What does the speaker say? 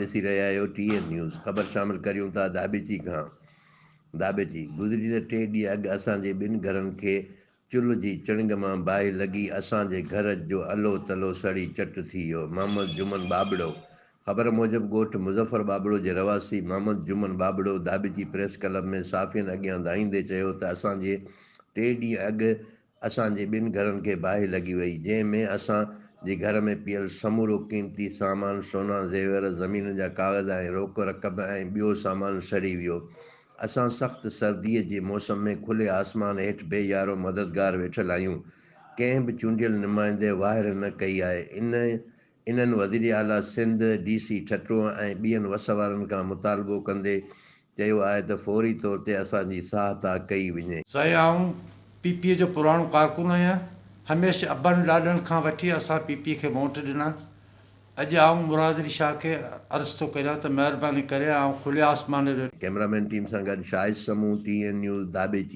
ڏسي رهيا آهيو ٽي اين نيوز خبر شامل ڪريون ٿا ڌاٻيجي کان ڌاٻيجي گذريل ٽي ڏينهن اڳ اسان جي ٻن گهرن کي چلهه جي چڻنگ مان باهه لڳي اسان جي گهر جو الو تلو سڙي چٽ ٿي ويو محمد جمن ٻاٻڙو خبر موجب ڳوٺ مظفر ٻاٻڙو جي رهواسي محمد جمن ٻاٻڙو ڌاٻيجي پريس ڪلب ۾ صحافين اڳيان دانهيندي چيو ته اسان جي ٽي ڏينهن اڳ اسان جي ٻن گهرن کي باهه لڳي وئي، جنهن ۾ اسان جي گهر ۾ پيل سمورو قيمتي سامان، سونا زيور، زمين جا ڪاغذ ۽ روڪ رقم ۽ ٻيو سامان سڙي ويو. اسان سخت سرديء جي موسم ۾ کلي آسمان هيٺ بي يارو مددگار ويٺل آهيون. ڪنهن به چونڊيل نمائندي واهر نه ڪئي آهي. ان انهن وزيراعليٰ سنڌ، ڊي سي ٺٽو ۽ ٻين وس وارن کان مطالبو ڪندي چيو آهي ته فوري طور تي اسان جي سهاتا ڪئي وڃي. سائين آئون پي پي جو پراڻو ڪارڪن آهيان هميشه ابن ڏاڏن کان وٺي اسان پي پي کي ووٽ ڏنا اڄ آئون مراد علي شاهه کي عرض ٿو ڪريان ته مهرباني ڪري آئون کلي آسمان هيٺ ڪئميرا مين ٽيم سان گڏ Shahid Samoon, T N news, Dhabeji.